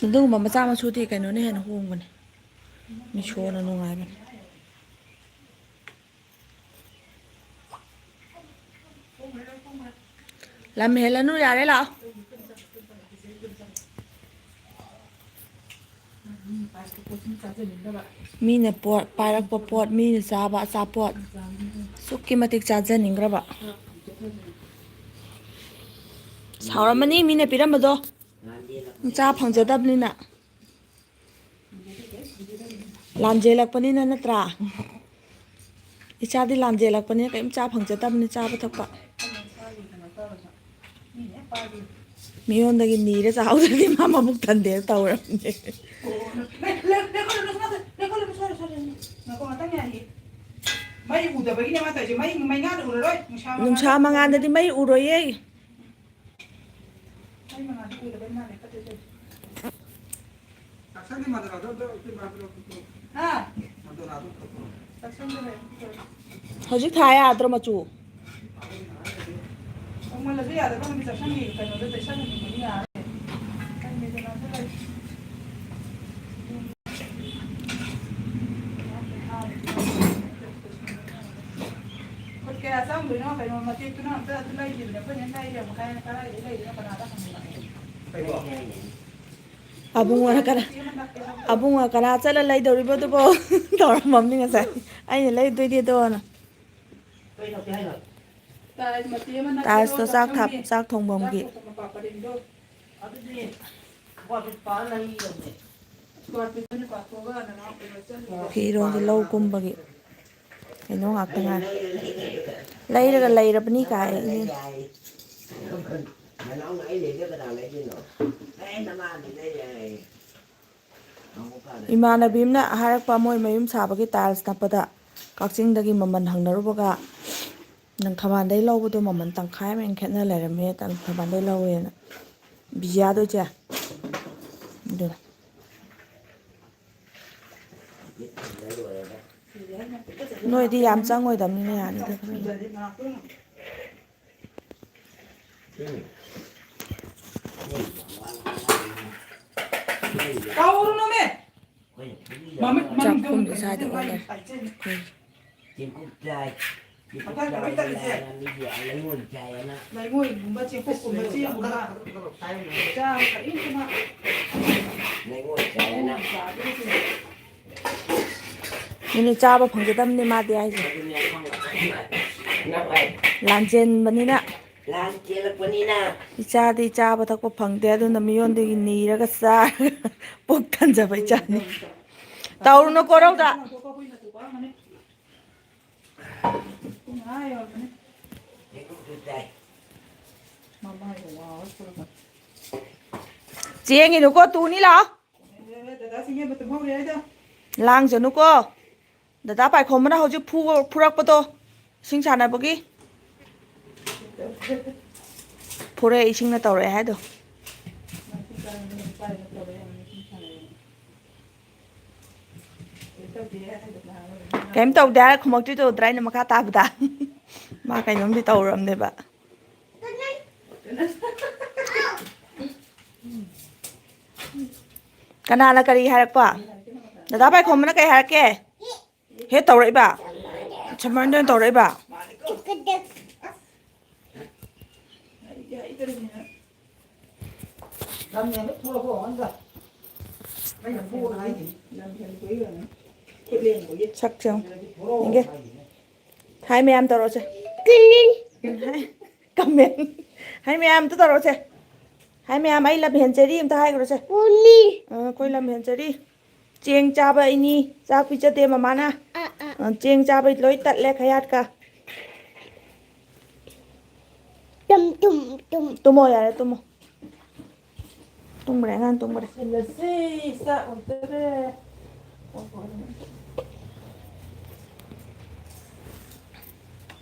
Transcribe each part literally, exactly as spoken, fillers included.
ꯑꯗꯨꯒꯨꯝꯕ ꯃꯆꯥ ꯃꯁꯨꯗꯤ ꯀꯩꯅꯣꯅ ꯍꯦꯟꯅ ꯍꯣꯡꯕꯅꯦ꯫ ꯃꯤꯁꯣꯅ ꯅꯨꯡꯉꯥꯏꯕꯅꯦ꯫ ꯂꯝ ꯍꯦꯜꯂꯅꯨ, ꯌꯥꯔꯦ, ꯂꯥꯛꯑꯣ꯫ ꯃꯤꯅ ꯄꯣꯠ ꯄꯥꯏꯔꯛꯄ, ꯄꯣꯠ ꯃꯤꯅ ꯆꯥꯕ ꯑꯆꯥꯄꯣꯠ, ꯑꯁꯨꯛꯀꯤ ꯃꯇꯤꯛ ꯆꯥꯖꯅꯤꯡꯈ꯭ꯔꯕ꯫ ꯁꯥꯎꯔꯝꯃꯅꯤ ꯃꯤꯅ ꯄꯤꯔꯝꯕꯗꯣ, ꯆꯥ ꯐꯪꯖꯗꯕꯅꯤꯅ꯫ ꯂꯥꯝꯖꯦꯜꯂꯛꯄꯅꯤꯅ ꯅꯠꯇ꯭ꯔꯥ? ꯏꯆꯥꯗꯤ ꯂꯥꯝꯖꯦꯜꯂꯛꯄꯅꯤꯅ ꯀꯔꯤꯝ ꯆꯥ ꯐꯪꯖꯗꯕꯅꯤ, ꯆꯥꯕ ꯊꯛꯄ꯫ ꯃꯤꯉꯣꯟꯗꯒꯤ ꯅꯤꯔ ꯆꯥꯍꯧꯗ꯭ꯔꯗꯤ ꯃꯥ ꯃꯕꯨꯛ ꯊꯟꯗꯦꯅ ꯇꯧꯔꯕꯅꯦ꯫ ꯃꯩ ꯎꯗꯕꯒꯤꯅꯦ ꯃꯥ ꯇꯧꯔꯤꯁꯦ꯫ ꯃꯩ, ꯃꯩꯉꯥꯟ ꯎꯔꯔꯣꯏ꯫ ꯅꯨꯡꯁꯥ ꯅꯨꯡꯁꯥ ꯃꯉꯥꯜ ꯃꯉꯥꯜꯗꯗꯤ ꯃꯩ ꯎꯔꯣꯏꯌꯦ꯫ ꯃꯩ ꯃꯉꯥꯜꯗꯤ ꯎꯗꯕꯩ ꯃꯥꯜꯂꯦ ꯐꯠꯇ꯭ꯔꯤꯁꯦ꯫ ꯆꯥꯛꯁꯪꯒꯤ ꯃꯥꯟꯗꯅꯥꯗꯣ ꯑꯝꯇ ꯎꯠꯄꯤꯕ ꯍꯥꯏꯕ꯭ꯔꯣ? ꯍꯥ? ꯃꯥꯟꯗꯅꯥꯗꯣ ꯑꯝꯇ ꯎꯠꯄꯤꯕ꯫ ꯆꯥꯛꯁꯪꯗ ꯂꯩ꯫ ꯍꯧꯖꯤꯛ ꯊꯥ ꯌꯥꯗ꯭ꯔꯣ ꯃꯆꯨ? ꯀꯨꯡꯃꯜꯂꯁꯨ ꯌꯥꯗꯕ ꯈꯪꯗꯦ, ꯆꯥꯛꯁꯪꯒꯤ ꯀꯩꯅꯣꯗꯣ ꯇꯩꯁꯟꯕꯅꯤ ꯌꯥꯔꯦ꯫ ꯀꯩ ꯃꯦꯟꯇꯦꯅꯦꯟꯁ ꯂꯩ? ꯈꯨꯠ ꯀꯌꯥ ꯆꯪꯗꯣꯏꯅꯣ? ꯀꯩꯅꯣ ꯃꯇꯦꯛꯇꯨꯅ ꯑꯝꯇ ꯑꯗꯨ ꯂꯩꯈꯤꯕꯅꯦ꯫ ꯑꯩꯈꯣꯏꯅ ꯂꯩꯔꯦ ꯑꯃꯨꯛ ꯀꯥꯏ-, ꯀꯗꯥꯏꯗ ꯂꯩꯔꯤꯅꯣ? ꯀꯅꯥꯗ ꯍꯪꯉꯨꯔꯒꯦ? ꯑꯩꯕꯣ? ꯑꯕꯨꯡꯉꯣꯅ ꯀꯅꯥ, ꯑꯕꯨꯡꯉꯣ ꯀꯅꯥ ꯆꯠꯂ ꯂꯩꯗꯧꯔꯤꯕꯗꯨꯕꯣ? ꯇꯧꯔꯝꯃꯕꯅꯤ ꯉꯁꯥꯏ꯫ ꯑꯩꯅ ꯂꯩꯗꯣꯏꯅꯦꯗꯣꯅ꯫ ꯇꯥꯏꯜꯁ ꯃꯇꯦꯛ ꯑꯃ ꯅꯞꯄꯗꯣ ꯇꯥꯏꯜꯁꯇꯣ ꯆꯥꯛ ꯊꯥꯞ-, ꯆꯥꯛꯁꯪꯒꯤ ꯆꯥꯛ ꯊꯣꯡꯐꯝꯒꯤ꯫ ꯆꯥꯛ ꯊꯣꯡꯐꯝ ꯃꯄꯥ ꯄꯔꯦꯡꯗꯣ꯫ ꯑꯗꯨꯗꯤ ꯁ꯭ꯀ꯭ꯋꯥꯔ ꯐꯤꯠ ꯄꯥꯔ ꯂꯩꯔꯕꯅꯦ꯫ ꯁ꯭ꯀ꯭ꯋꯥꯔ ꯐꯤꯠꯇꯨꯅꯦ ꯄꯥꯊꯣꯛꯑꯒ ꯅꯅꯥꯎ ꯀꯩꯅꯣ ꯆꯠꯂꯤꯗꯣ꯫ ꯐꯤꯔꯣꯜꯗꯤ ꯂꯧ ꯀꯨꯝꯕꯒꯤ ꯀꯩꯅꯣ ꯉꯥꯛꯇ ꯉꯥꯏ꯫ ꯂꯩꯔꯒ ꯂꯩꯔꯕꯅꯤ ꯀꯥꯏ꯫ ꯅꯅꯥꯎꯅ ꯑꯩ ꯂꯩꯔꯒ ꯀꯅꯥ ꯂꯩꯗꯣꯏꯅꯣ? ꯑꯦ, ꯅꯃꯥꯅꯤ ꯂꯩꯔꯦ ꯍꯥꯏꯌꯦ꯫ ꯏꯃꯥꯟꯅꯕꯤ ꯑꯃꯅ ꯍꯥꯏꯔꯛꯄ, ꯃꯣꯏ ꯃꯌꯨꯝ ꯁꯥꯕꯒꯤ ꯇꯥꯏꯜꯁ ꯅꯞꯄꯗ ꯀꯛꯆꯤꯡꯗꯒꯤ ꯃꯃꯜ ꯍꯪꯅꯔꯨꯕꯒ, ꯅꯪ ꯊꯧꯕꯥꯜꯗꯩ ꯂꯧꯕꯗꯣ ꯃꯃꯜ ꯇꯪꯈꯥꯏ ꯑꯃ ꯍꯦꯟꯅ ꯈꯦꯠꯅ ꯂꯩꯔꯝꯃꯦ, ꯊꯧꯕꯥꯜꯗꯩ ꯂꯧꯋꯦꯅ꯫ ꯕꯤꯖꯤꯌꯥꯗꯣ ꯏꯆꯦ꯫ ꯑꯗꯨꯅ꯫ ꯅꯣꯏꯗꯤ ꯌꯥꯝ ꯆꯪꯉꯣꯏꯗꯕꯅꯤꯅ ꯌꯥꯅꯤꯗ ꯈꯔ꯫ ꯆꯥꯛꯈꯨꯝꯗꯤ ꯁ꯭ꯋꯥꯏꯗ ꯑꯣꯏ ꯂꯩꯔꯦ꯫ ꯆꯦꯡꯀꯨꯞ ꯆꯥꯏ꯫ ꯆꯦꯡꯀꯨꯞ ꯆꯥꯕ ꯂꯥꯏꯔ ꯃꯤꯒꯤ ꯂꯩꯉꯣꯏ ꯆꯥꯏꯌꯦꯅ꯫ ꯂꯩꯉꯣꯏꯒꯨꯝꯕ, ꯆꯦꯡꯀꯨꯞꯀꯨꯝꯕ, ꯆꯦꯡꯒꯨꯝꯕ ꯆꯥꯕ ꯀꯔꯤꯝꯇ ꯃꯥ ꯂꯩꯉꯣꯏ ꯆꯥꯏꯌꯦꯅ꯫ ꯃꯤꯅꯤ ꯆꯥꯕ ꯐꯪꯖꯗꯕꯅꯤ ꯃꯥꯗꯤ ꯍꯥꯏꯁꯦ꯫ ꯑꯗꯨꯅꯦ ꯑꯄꯥꯝꯕ ꯅꯪ ꯍꯥꯏ꯫ ꯂꯥꯟꯖꯦꯟꯕꯅꯤꯅ꯫ ꯂꯥꯟ ꯆꯦꯜꯂꯛꯄꯅꯤꯅ꯫ ꯏꯆꯥꯗꯤ ꯆꯥꯕ ꯊꯛꯄ ꯐꯪꯗꯦ, ꯑꯗꯨꯅ ꯃꯤꯉꯣꯟꯗꯒꯤ ꯅꯤꯔꯒ ꯆꯥꯔꯒ ꯄꯨꯛ ꯊꯟꯖꯕ ꯏꯆꯥꯅꯤ꯫ ꯇꯧꯔꯨꯅꯨ ꯀꯣꯔꯧꯗ꯫ ꯆꯦꯡꯉꯤꯅꯨꯀꯣ, ꯇꯨꯅꯤ ꯂꯥꯛꯑꯣ꯫ ꯂꯥꯡꯖꯅꯨꯀꯣ꯫ ꯗꯗꯥ ꯄꯥꯏꯈꯣꯝꯕꯅ ꯍꯧꯖꯤꯛ ꯐꯨ-, ꯐꯨꯔꯛꯄꯗꯣ ꯏꯁꯤꯡ ꯁꯥꯟꯅꯕꯒꯤ꯫ ꯐꯨꯔꯛꯑꯦ, ꯏꯁꯤꯡꯅ ꯇꯧꯔꯛꯑꯦ ꯍꯥꯏꯗꯣ꯫ ꯀꯩꯝ ꯇꯧꯗꯦ ꯍꯥꯏꯔ ꯈꯨꯝꯃꯛꯇ꯭ꯔꯤꯗꯣ ꯎꯗ꯭ꯔꯥ ꯑꯩꯅ ꯃꯈꯥ ꯇꯥꯕꯗ? ꯃꯥ ꯀꯩꯅꯣꯝꯗꯤ ꯇꯧꯔꯝꯅꯦꯕ꯫ ꯀꯅꯥꯅ ꯀꯔꯤ ꯍꯥꯏꯔꯛꯄ? ꯗꯗꯥ ꯄꯥꯏꯈꯣꯝꯕꯅ ꯀꯩ ꯍꯥꯏꯔꯛꯀꯦ? ꯍꯦ ꯇꯧꯔꯛꯏꯕ? ꯁꯝꯃꯔꯟꯗꯅ ꯇꯧꯔꯛꯏꯕ? ꯁꯛꯁꯦ ꯌꯦꯡꯉꯨ꯫ ꯌꯦꯡꯒꯦ꯫ ꯍꯥꯏ ꯃꯌꯥꯝ ꯇꯧꯔꯣꯁꯦ꯫ ꯀꯃꯦꯟ꯫ ꯍꯥꯏ ꯃꯌꯥꯝ ꯑꯝꯇ ꯇꯧꯔꯣꯁꯦ꯫ ꯍꯥꯏ ꯃꯌꯥꯝ, ꯑꯩ ꯂꯝ ꯍꯦꯟꯖꯔꯤ ꯑꯝꯇ ꯍꯥꯏꯈ꯭ꯔꯣꯁꯦ꯫ ꯑ, ꯑꯩꯈꯣꯏ ꯂꯝ ꯍꯦꯟꯖꯔꯤ꯫ ꯆꯦꯡ ꯆꯥꯕ ꯑꯩꯅꯤ꯫ ꯆꯥꯛ ꯄꯤꯖꯗꯦ ꯃꯃꯥꯅ꯫ ꯑ, ꯆꯦꯡ ꯆꯥꯕꯩ ꯂꯣꯏ ꯇꯠꯂꯦ ꯈꯌꯥꯠꯀ꯫ ꯇꯨꯝ, ꯇꯨꯝ, ꯇꯨꯝ꯫ ꯇꯨꯝꯃꯣ, ꯌꯥꯔꯦ, ꯇꯨꯝꯃꯣ꯫ ꯇꯨꯝꯈ꯭ꯔꯦ, ꯑꯉꯥꯡ ꯇꯨꯝꯈ꯭ꯔꯦ꯫ ꯁꯤꯜꯂꯁꯤ, ꯆꯥꯛ ꯑꯣꯟꯗꯣꯔꯦ꯫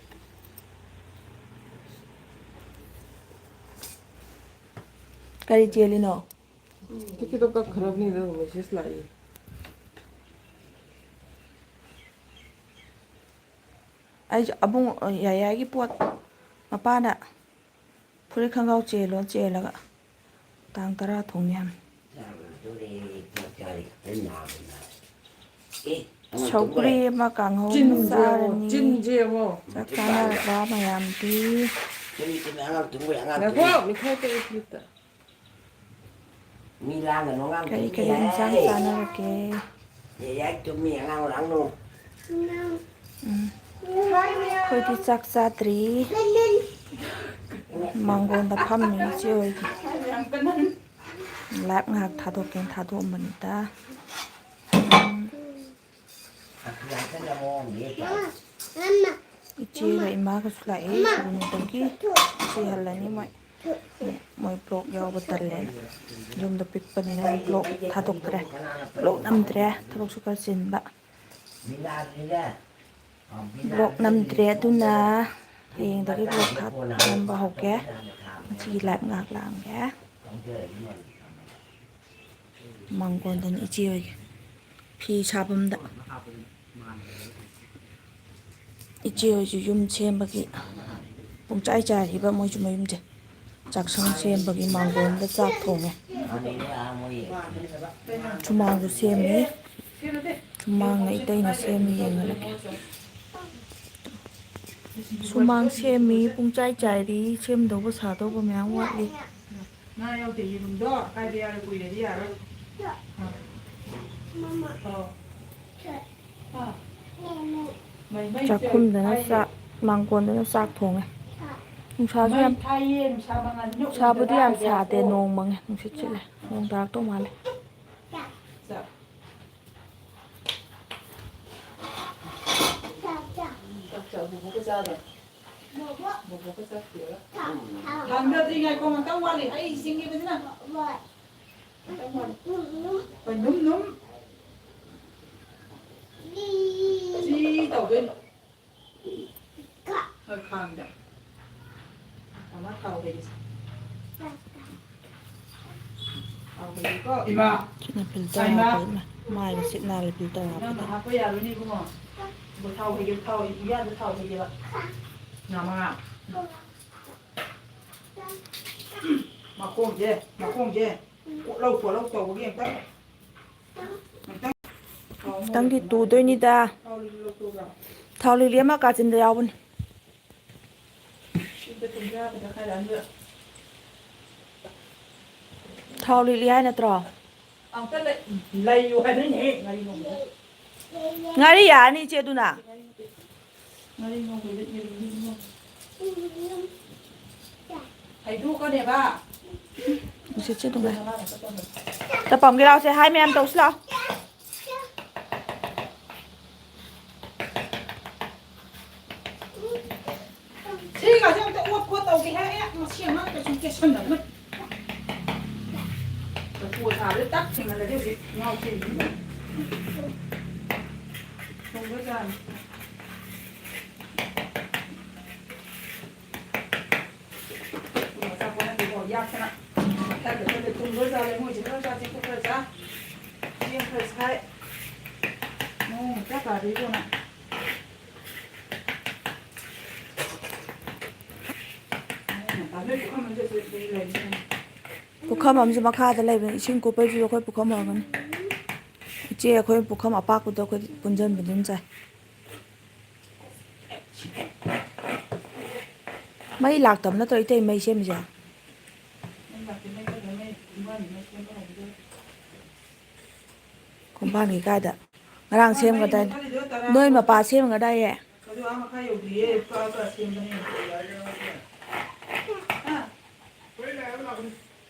ꯀꯔꯤ ꯆꯦꯜꯂꯤꯅꯣ? ꯇꯤꯛꯀꯦꯠꯇꯣ ꯀꯛꯈ꯭ꯔꯕꯅꯤꯅ message ꯂꯥꯛꯏ꯫ ꯑꯩꯁꯨ ꯑꯕꯨꯡ ꯌꯥꯌꯥꯒꯤ ꯄꯣꯠ ꯃꯄꯥꯅ ꯐꯨꯔꯤꯠ ꯈꯣꯡꯒ꯭ꯔꯥꯎ ꯆꯦꯜꯂꯣ ꯆꯦꯜꯂꯒ ꯇꯥꯡ ꯇꯔꯥ ꯊꯣꯡꯅꯤ ꯍꯥꯏꯕꯅꯤ꯫ ꯁꯧꯒ꯭ꯔꯤ ꯑꯃ ꯀꯥꯡꯍꯧ ꯑꯃ ꯆꯤꯟꯁꯦ ꯌꯦꯡꯉꯣ, ꯆꯥꯔꯅꯤ꯫ ꯆꯤꯟꯁꯦ ꯌꯦꯡꯉꯣ꯫ ꯆꯥꯛ ꯆꯥꯅꯔꯕ ꯃꯌꯥꯝꯗꯤ? ꯉꯥꯏꯈꯣ, ꯃꯤꯈꯥꯏ ꯇꯧꯏ ꯐꯨꯔꯤꯠꯇ꯫ ꯃꯤ ꯂꯥꯡꯒꯅꯨ, ꯑꯉꯥꯡ ꯀꯔꯤ ꯇꯨꯝꯃꯤ ꯀꯔꯤ ꯍꯥꯏ꯫ ꯏꯟꯁꯥꯡ ꯆꯥꯅꯔꯒꯦ? ꯌꯥꯏ, ꯇꯨꯝꯃꯤ, ꯑꯉꯥꯡ ꯂꯥꯡꯅꯨ꯫ ꯎꯝ꯫ ꯑꯩꯈꯣꯏꯗꯤ ꯆꯥꯛ ꯆꯥꯗ꯭ꯔꯤ꯫ ꯃꯥꯡꯒꯣꯟꯗ ꯐꯝꯃꯤ ꯏꯆꯦ ꯍꯣꯏꯒꯤ꯫ ꯂꯥꯏꯚ ꯉꯥꯏꯍꯥꯛ ꯊꯥꯗꯣꯛꯀꯦꯅ ꯊꯥꯗꯣꯛꯑꯝꯕꯅꯤꯗ꯫ ꯎꯝ꯫ ꯏꯆꯦꯒ ꯏꯃꯥꯒꯁꯨ ꯂꯥꯛꯑꯦ ꯁꯨꯒꯨꯅꯨꯗꯒꯤ꯫ ꯏꯆꯦ ꯍꯜꯂꯅꯤ ꯃꯣꯏ꯫ ꯃꯣꯏ ꯕ꯭ꯂꯣꯛ ꯌꯥꯎꯕ ꯇꯜꯂꯦꯅ꯫ ꯌꯨꯝꯗꯣ ꯄꯤꯛꯄꯅꯤꯅ ꯕ꯭ꯂꯣꯛ ꯊꯥꯗꯣꯛꯇ꯭ꯔꯦ꯫ ꯕ꯭ꯂꯣꯛ ꯅꯝꯗ꯭ꯔꯦ꯫ ꯊꯕꯛꯁꯨ ꯈꯔ ꯆꯤꯟꯕ꯫ ꯕ꯭ꯂꯣꯛ ꯅꯝꯗ꯭ꯔꯦ꯫ ꯑꯗꯨꯅ ꯍꯌꯦꯡꯗꯒꯤ ꯕ꯭ꯂꯣꯛ ꯊꯥ-, ꯅꯝꯕ ꯍꯧꯒꯦ꯫ ꯉꯁꯤꯒꯤ ꯂꯥꯏꯚ ꯉꯥꯏꯍꯥꯛ ꯂꯥꯛꯑꯝꯒꯦ꯫ ꯃꯥꯡꯒꯣꯟꯗꯅꯤ ꯏꯆꯦ ꯍꯣꯏꯒꯤ ꯐꯤ ꯁꯥꯐꯝꯗ꯫ ꯏꯆꯦ ꯍꯣꯏꯁꯨ ꯌꯨꯝ ꯁꯦꯝꯕꯒꯤ ꯄꯨꯡꯆꯥꯏ ꯆꯥꯏꯔꯤꯕ ꯃꯣꯏꯁꯨ ꯃꯌꯨꯝꯁꯦ꯫ ꯆꯥꯛꯁꯪ ꯁꯦꯝꯕꯒꯤ ꯃꯥꯡꯒꯣꯟꯗ ꯆꯥꯛ ꯊꯣꯡꯉꯦ꯫ ꯁꯨꯃꯥꯡꯁꯨ ꯁꯦꯝꯃꯤ꯫ ꯁꯨꯃꯥꯡꯅ ꯏꯇꯩꯅ ꯁꯦꯝꯃꯤ, ꯌꯦꯡꯍꯜꯂꯛꯀꯦ꯫ ꯁꯨꯃꯥꯡ ꯁꯦꯝꯃꯤ, ꯄꯨꯡꯆꯥꯏ ꯆꯥꯏꯔꯤ, ꯁꯦꯝꯗꯧꯕ ꯁꯥꯗꯧꯕ ꯃꯌꯥꯝ ꯋꯥꯠꯂꯤ꯫ ꯉꯥ ꯌꯥꯎꯗꯦ, ꯌꯦꯔꯨꯝꯗꯣ ꯀꯥꯏꯗ ꯌꯥꯔꯦ, ꯀꯨꯏꯔꯗꯤ ꯌꯥꯔꯣꯏ꯫ ꯑꯥ꯫ ꯑꯥ꯫ ꯃꯩ, ꯃꯩ ꯆꯥꯛꯈꯨꯝꯗꯅ ꯊꯥꯏꯌꯦ꯫ ꯆꯥꯛ, ꯃꯥꯡꯒꯣꯟꯗꯅ ꯆꯥꯛ ꯊꯣꯡꯉꯦ꯫ ꯅꯨꯡꯁꯥꯁꯨ ꯃꯩ ꯌꯥꯝ, ꯊꯥꯏꯌꯦ, ꯅꯨꯡꯁꯥ ꯃꯉꯥꯜ ꯅꯣꯛ ꯅꯨꯡꯁꯥꯕꯨꯗꯤ ꯌꯥꯝ ꯅꯨꯡꯁꯥ ꯁꯥꯗꯦ, ꯌꯥꯝ ꯅꯣꯡ ꯃꯪꯉꯦ, ꯅꯨꯡꯁꯤꯠ ꯁꯤꯠꯂꯦ, ꯅꯣꯡ ꯇꯥꯔꯛꯇꯧ ꯃꯥꯜꯂꯦ꯫ ꯆꯥꯛ꯫ ꯆꯥꯛ ꯆꯥ, ꯕꯣꯕꯣꯛꯀ ꯆꯥꯔꯣ? ꯕꯣꯕꯣꯛꯀ ꯆꯥꯛ ꯄꯤꯔꯒ꯫ ꯊꯥꯡꯗꯗ꯭ꯔꯤ, ꯉꯥꯏꯈꯣ, ꯉꯥꯛꯇꯪ ꯋꯥꯠꯂꯤ꯫ ꯑꯩ ꯁꯤꯡꯉꯤꯕꯁꯤꯅ꯫ ꯉꯥꯛꯇꯪ ꯋꯥꯠꯂꯤ꯫ ꯍꯣꯏ, ꯅꯨꯝ, ꯅꯨꯝ꯫ ꯁꯤ ꯇꯧꯗꯣꯏꯅꯣ꯫ ꯍꯣꯏ, ꯈꯥꯡꯗ꯫ ꯃꯃꯥ ꯊꯥꯎ ꯍꯩꯒꯦꯁꯦ꯫ ꯊꯥꯎ ꯍꯩꯒꯦꯀꯣ꯫ ꯏꯃꯥ! ꯁꯤꯅ filter ꯍꯥꯞꯄ, ꯏꯃꯥ! ꯃꯥꯏꯒ ꯁꯤꯠ ꯅꯥꯜꯂꯦ filter ꯅꯪꯅ ꯍꯥꯞꯄꯗ꯫ ꯍꯥꯞꯄ ꯌꯥꯔꯣꯏꯅꯦ ꯏꯕꯨꯡꯉꯣ꯫ ꯊꯥꯎ ꯍꯩꯒꯦ, ꯊꯥꯎ, ꯎꯌꯥꯟꯗ ꯊꯥꯎ ꯍꯩꯒꯦꯕ꯫ ꯉꯥ ꯃꯉꯥ꯫ ꯃꯈꯣꯡꯁꯦ, ꯃꯈꯣꯡꯁꯦ ꯀꯣꯠꯂꯧ ꯀꯣꯠꯂꯧ ꯇꯧꯕꯒꯤ ꯑꯝꯇꯪ, ꯑꯝꯇꯪ ꯈꯤꯇꯪꯗꯤ ꯇꯨꯗꯣꯏꯅꯤꯗ꯫ ꯊꯥꯎ ꯂꯤꯛꯂꯤ ꯂꯧꯊꯣꯛꯑꯒ꯫ ꯊꯥꯎ ꯂꯤꯛꯂꯤ ꯑꯃ ꯀꯥꯆꯤꯟꯗ ꯌꯥꯎꯕꯅꯤ꯫ ꯁꯤꯗ ꯇꯨꯝꯖꯕꯗ ꯈꯔ ꯑꯃ ꯊꯥꯎ ꯂꯤꯛꯂꯤ ꯍꯥꯏ ꯅꯠꯇ꯭ꯔꯣ? ꯑꯝꯇ ꯂꯩ-, ꯂꯩꯌꯨ ꯍꯥꯏꯕꯅꯤꯅꯦꯍꯦ, ꯉꯥꯔꯤ ꯉꯧꯕꯗ꯫ ꯉꯥꯔꯤ ꯌꯥꯔꯅꯤ ꯏꯆꯦ ꯑꯗꯨꯅ꯫ ꯉꯥꯔꯤ ꯉꯧꯕꯗ ꯌꯦꯔꯨꯝ ꯉꯧ-, ꯍꯩꯗꯣꯛꯀꯅꯦꯕ꯫ ꯅꯨꯡꯁꯤꯠꯁꯦ ꯑꯗꯨꯝ ꯂꯥꯛꯑꯦ꯫ ꯇꯄꯝꯒꯤ ꯂꯥꯎꯁꯦ, ꯍꯥꯏ ꯃꯌꯥꯝ ꯇꯧꯁꯤ ꯂꯥꯎ꯫ ꯁꯤꯒꯁꯦ ꯑꯝꯇ ꯑꯣꯠ ꯈꯣꯠ ꯇꯧꯒꯦ ꯍꯥꯏ, ꯑꯦ, ꯃꯁꯤ ꯑꯉꯥꯡ ꯀꯩꯁꯨ ꯀꯦꯁꯟꯅꯕꯅ꯫ ꯃꯀꯨ ꯑꯁꯥꯕꯗ ꯇꯛ ꯊꯦꯡꯍꯜꯂꯗꯤ ꯍꯧꯖꯤꯛ ꯉꯥꯎ ꯆꯦꯟꯈꯤꯅꯤ꯫ ꯊꯣꯡꯕꯖꯥꯠꯅꯤ꯫ ꯑꯆꯥꯄꯣꯠ ꯅꯠꯇꯦꯀꯣ, ꯌꯥꯛꯇꯅ꯫ ꯇꯜꯂꯦ, ꯇꯜꯂꯦ, ꯊꯨꯝ ꯂꯣꯏ ꯆꯥꯔꯦ, ꯃꯣꯏꯁꯦ ꯂꯣꯏ ꯆꯥ, ꯆꯦꯡꯀꯨꯞ ꯈꯔ ꯆꯥ, ꯆꯦꯡ ꯈꯔ ꯁꯥꯏ꯫ ꯃꯑꯣꯡ ꯑꯃ ꯏꯇꯥ ꯇꯥꯗꯦ ꯏꯕꯦꯝꯃ꯫ ꯃꯑꯣꯡ ꯑꯃ ꯇꯥ-, ꯅꯣꯏ ꯄꯨꯈꯝ ꯑꯃꯁꯨ ꯑꯁꯤꯗ ꯂꯩꯔꯤꯁꯦ꯫ ꯄꯨꯈꯝ ꯑꯃꯁꯨ ꯃꯈꯥꯗ ꯂꯩꯕꯅꯤ, ꯏꯁꯤꯡ ꯀꯨꯞꯄꯩꯁꯨ ꯑꯩꯈꯣꯏ ꯄꯨꯈꯝ ꯑꯣꯏꯔꯝꯒꯅꯤ꯫ ꯏꯆꯦ ꯑꯩꯈꯣꯏ ꯄꯨꯈꯝ ꯑꯄꯥꯛꯄꯗꯣ ꯑꯩꯈꯣꯏꯗꯤ ꯄꯨꯟꯁꯤꯟꯕꯗꯤ ꯑꯗꯨꯝ ꯆꯥꯏ꯫ ꯃꯩ ꯂꯥꯛꯇꯕ ꯅꯠꯇ꯭ꯔꯣ ꯏꯇꯩ ꯃꯩ ꯁꯦꯝꯃꯤꯁꯦ? ꯀꯣꯡꯄꯥꯟꯒꯤ ꯀꯥꯏꯗ? ꯉꯔꯥꯡ ꯁꯦꯝꯒꯗꯥꯏ? ꯅꯣꯏ ꯃꯄꯥ ꯁꯦꯝꯒꯗꯥꯏꯌꯦ?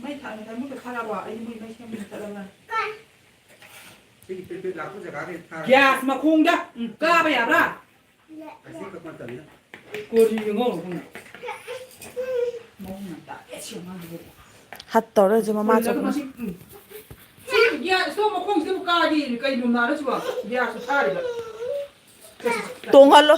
ꯃꯩ ꯊꯥ-, ꯊꯥ-, ꯃꯨꯠꯇ ꯊꯥꯔꯛꯑꯕꯣ? ꯑꯩꯗꯤ ꯃꯣꯏ ꯃꯩ ꯁꯦꯝꯕ ꯆꯠꯂꯕ꯭ꯔꯥ? ꯁꯤꯒꯤ ꯄ꯭ꯔꯤꯄꯦꯗ ꯂꯥꯛꯄ ꯖꯒꯥꯗ ꯊꯥꯔꯒ ꯒ꯭ꯌꯥꯁ ꯃꯈꯣꯡꯗ, ꯎꯝ, ꯀꯥꯕ ꯌꯥꯕ꯭ꯔꯥ? ꯑꯁꯤ ꯀꯛꯄ ꯃꯇꯝꯗ꯫ ꯀꯣꯔꯤꯒ ꯉꯧꯔꯣ ꯄꯨꯟꯅ꯫ ꯃꯑꯣꯡ ꯌꯥꯝ ꯇꯥꯏ꯫ ꯑꯦ, ꯁꯤ ꯑꯉꯥꯡꯁꯤꯕꯨ꯫ ꯍꯠ ꯇꯧꯔꯁꯨ ꯃꯃꯥ ꯀꯣꯔꯤꯒ ꯆꯠꯈ꯭ꯔꯦ꯫ ꯃꯁꯤ, ꯎꯝ꯫ ꯁꯤ ꯒ꯭ꯌꯥꯁ ꯏꯁꯇꯣꯞ ꯃꯈꯣꯡꯁꯤꯗꯕꯨ ꯀꯥꯒꯦ ꯀꯩꯅꯣ ꯅꯥꯔꯁꯤꯕꯣ? ꯒ꯭ꯌꯥꯁꯁꯨ ꯊꯥꯔꯤꯕ꯫ ꯇꯣꯡꯍꯜꯂꯣ꯫